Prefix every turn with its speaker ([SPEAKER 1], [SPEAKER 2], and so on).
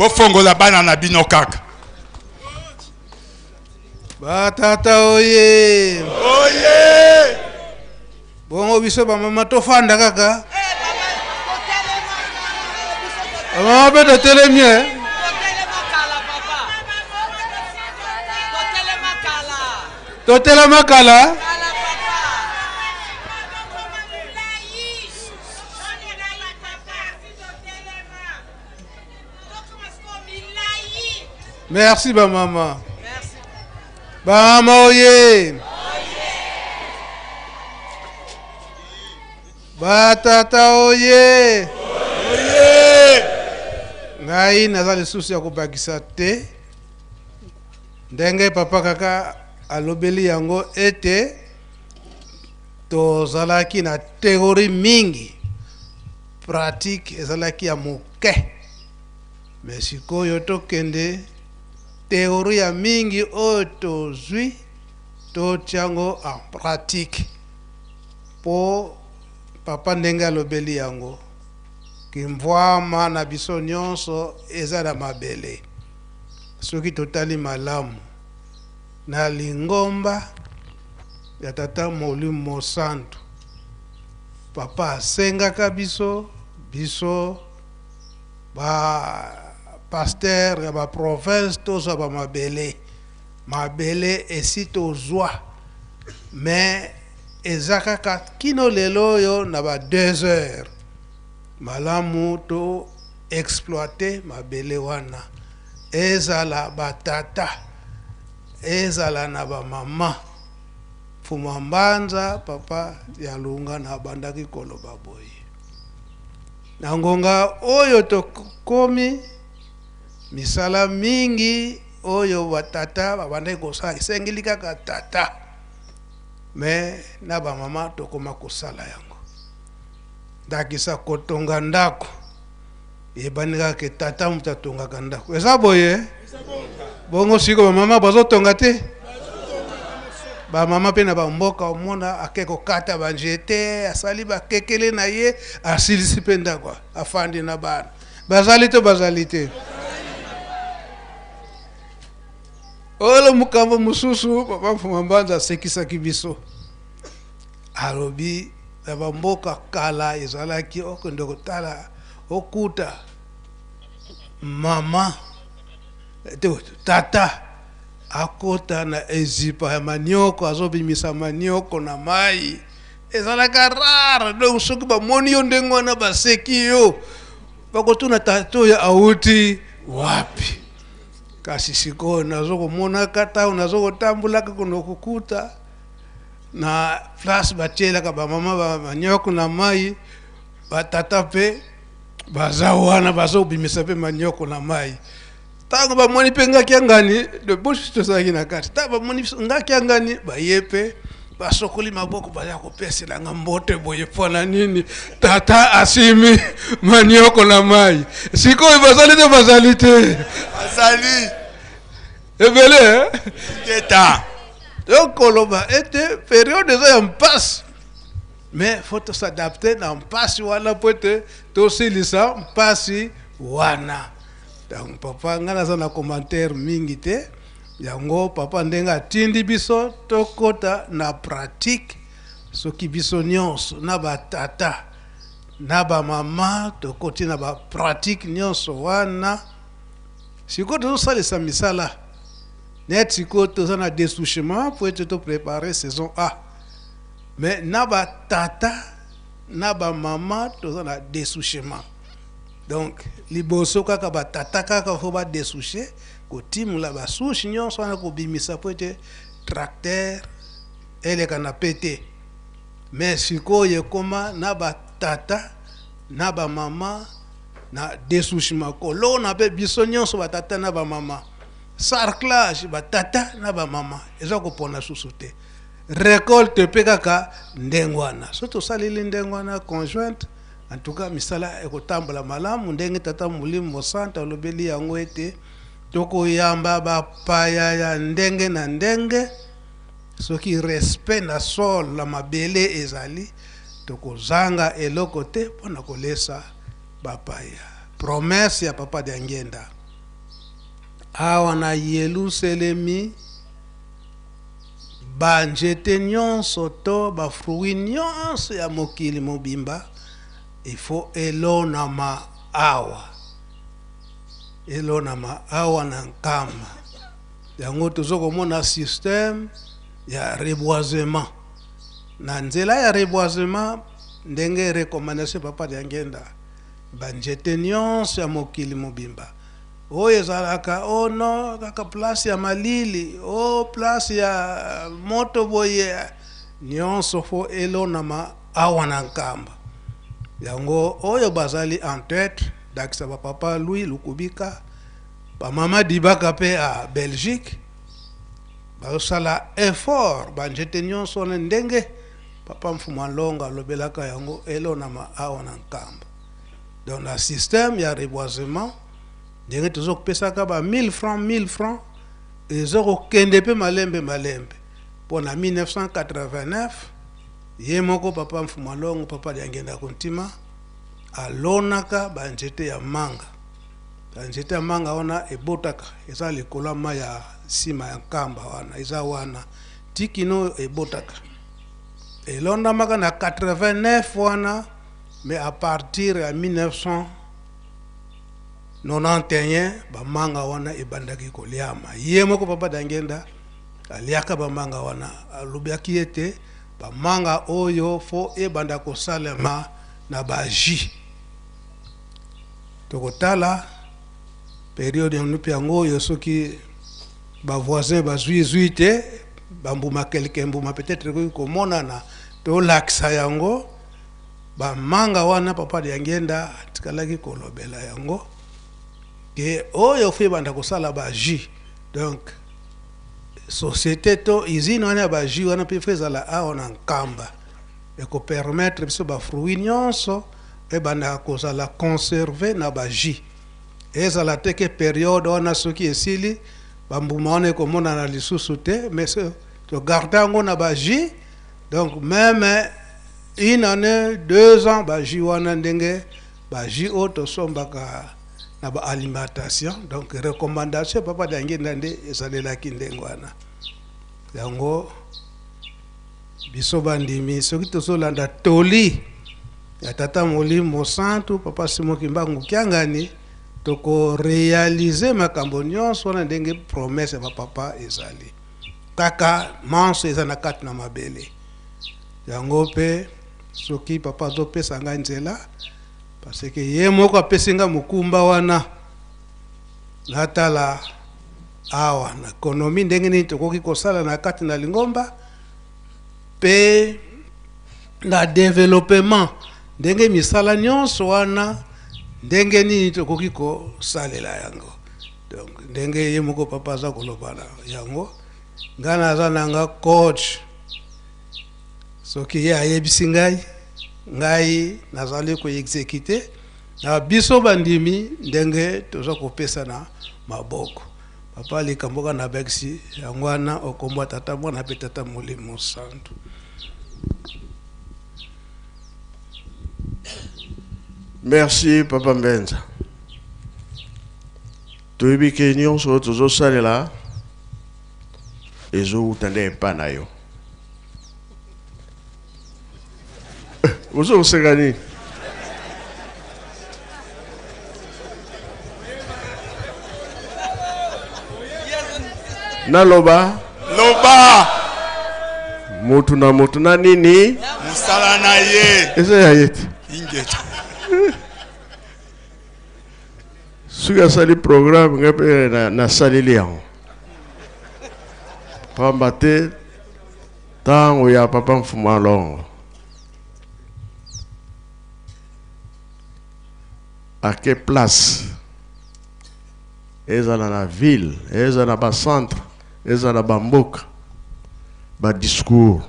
[SPEAKER 1] Bofongola bana na bino kaka.
[SPEAKER 2] Batata oye!
[SPEAKER 1] Oye!
[SPEAKER 2] Bongo biso bamama tofanda kaka. Bamama mpe totelemi eh? Totelema kala. Merci ba mama. Ba mama oye. Ba tata oye.
[SPEAKER 1] Oye.
[SPEAKER 2] Ngai naza lisusu ya kobakisa te ndenge papa kaka alobeli yango ete tozalaki na théorie mingi, pratique ezalaki ya moke. Me sikoyo tokende théorie ya mingi oyo tozwi, totiango en pratique. Po papa ndenge alobeli yango, kimvwama na biso nyonso eza na mabele. Soki totali malamu na lingomba ya Tata Molimo Mosantu, papa asengaka biso biso ba pasteur ya ba province tozwa ba mabele. Mabele esi tozwa, mais eza kaka kino lelo oyo na ba 2 heures. Malamu to exploiter mabele wana, ezala ba tata, ezala na ba mama. Fuma Mbanza papa ya Lunga na bandaki koloba boye. Na ngonga oyo tokomi, misala mingi oyo batata babandaki kosala esengeli kaka tata, me na bamama tokoma kosala yango. Ndakisa kotonga ndako, eyebani kaka ke tata moto atongaka ndako. Eza boye? Bongo sikoyo bamama bazotonga te? Bamama mpe na bamboka omona ake kokata banzete, asali bakekele na ye, asilisi mpe ndako, afandi na bana. Bazali to bazali te? Oyo mokambo mosusu papa Mfuma Mbanza asekisaki biso, alobi na bamboka kala ezalaki okende kotala okuta mama te, tata akota na ezipa ya manioko, azobimisa manioko na mai. Ezalaka rare. Donc soki bamoni yo ndenge wana, baseki yo, bakotuna tata oyo awuti wapi. Kasi sikoyo nazokomonaka ntango nazokotambolaka kono kokuta na place batielaka bamama manioko na mai, batata mpe baza wana bazobimisa mpe manioko na mai. Ntango bamoni mpe ngaki ya ngani de bosi tozalaki na kati, ntango bamoni ngaki ya ngani baye mpe basokoli maboko, baya kopeselanga mbote boye. Mpo na nini? Tata asimi manioko na mai. Sikoyo bazali te? Bazali te?
[SPEAKER 1] Bazali.
[SPEAKER 2] Ebele.
[SPEAKER 1] Teta.
[SPEAKER 2] Tokoloba ete periode eza ya mpasi, mais faut tos'adapter na mpasi wana po ete tosilisa mpasi wana. Donc papa, ngai naza na commentaire mingi te. Yango papa ndenge atindi biso tokɔta na pratique, soki biso nyonso na batata na bamama tokoti na bapratique nyonso wana, sikoyo tozosalisa misala net. Sikoyo toza na dessouchement po ete toprépare saison A, mais na batata na bamama toza na dessouchement. Donc liboso kaka batata kaka faut badessouche, kotimula basouche nyonso wana, kobimisa po ete tracteur eleka na pete. Mais sikoyo ekoma na batata na bamama na dessouchement, kolona mpe biso nyonso batata na bamama, sarclage batata na bamama, eza kopona susu te. Récolte mpe kaka ndenge wana. So tosaleli ndenge wana conjointe, en tout cas misala ekotambola malamu. Ndenge Tata Molimo Mosantu alobeli yango ete tokoyamba bapaya ya ndenge na ndenge, soki respect na sol na mabele ezali, tokozanga eloko te mpona kolesa bapaya. Promesse ya papa Diangenda. Awa na Yeluselemi, banzete nyonso to bafruit nyonso ya mokili mobimba il faut elonama awa, elonama awa na Nkamba. Yango tozo komona système ya reboisement. Na nzela ya reboisement, ndenge recommandation papa Diangenda, banzete nyonso ya mokili mobimba oyo ezalaka oh non kaka place ya malili, oh place ya moto boye, nyonso fo elonama awa na Nkamba. Yango oyo bazali en tête, dakisa ba papa Louis Lukubika, ba mama Dibaka pe a Belgique, bazosala effort banzete nyonso wana ndenge papa Mfuma Longa alobelaka yango elonama awa na Nkamba. Donc na système ya reboisement, ndenge tozokopesaka ba 1000 francs, 1000 francs ezokokende pe malembe malembe. Mpo na 1989 ye moko papa Mfuma Longo, papa Diangenda Kuntima, alonaka banzete ya manga. Banzete ya manga wana ebotaka, eza likolo ya mai ya nsima ya Nkamba wana, eza wana tikino ebotaka. Elondamaka na 89 wana, mais à partir ya 1991 bamanga wana ebandaki koliama. Ye moko papa Diangenda aliaka bamanga wana, alobaki ete bamanga oyo fo ebanda kosalema na ba jus. Tokotala periode ya mpe yango oyo soki ba voisin bazwi zwi te bambuma, quelque mbuma peut-être ekoki komonana, tolakisa yango bamanga wana. Papa Diangenda atikalaki kolobela yango ke oyo fo ebanda kosala ba jus. Donc société to usine wana ya ba jus wana mpe fo ezala awa na Nkamba, ekopermettre biso bafruit nyonso ebandaka kozala conserve na ba jus. Ezala te ke periode wana soki esili bambuma wana ekomonana lisusu te, mais togarde yango na ba jus. Donc même une année, 2 ans, ba jus wana ndenge ba jus oyo tosombaka na ba alimentation. Donc recommandation papa Diangenda nde ezalelaki ndenge wana. Yango biso bandimi soki tozolanda toli ya tata Molimo Santu papa Simon Kimbangu Kiangani, tokorealize makambo nyonso wana ndenge promesse ya bapapa ezali. Kaka manso eza na kati na mabele. Yango mpe soki papa azopesa ngai nzela, parce que ye moko apesi nga mokumba wana, natala awa na ekonomi ndenge nini tokoki kosala na kati na lingomba pe na developement, ndenge misala nyonso wana ndenge nini tokoki kosalela yango. Donc ndenge ye moko papa aza koloba na yango, ngai naza nanga coach. Soki ye ayebisi ngai, ngai nazali koexécuter na biso bandimi ndenge toza kopesa na maboko. Papa likambo kaka na bekisi yango wana, okombwa tata mwana pe tata Molimo Santu.
[SPEAKER 3] Merci papa Mbenza. Toyebi ke nyonso oyo tozosalela ezowuta nde epa na yo. Ozo koseka nini? Naloba
[SPEAKER 1] loba
[SPEAKER 3] mutu na mutu na nini
[SPEAKER 1] mosala na ye
[SPEAKER 3] eza ya ye te.
[SPEAKER 1] Ingeta.
[SPEAKER 3] Soki asali programme ngai mpe nasaleli yango, pamba te ntango ya papa Mfuma Longo ake place ezala na ville, ezala na bacentre, ezala na bamboka, badiscours.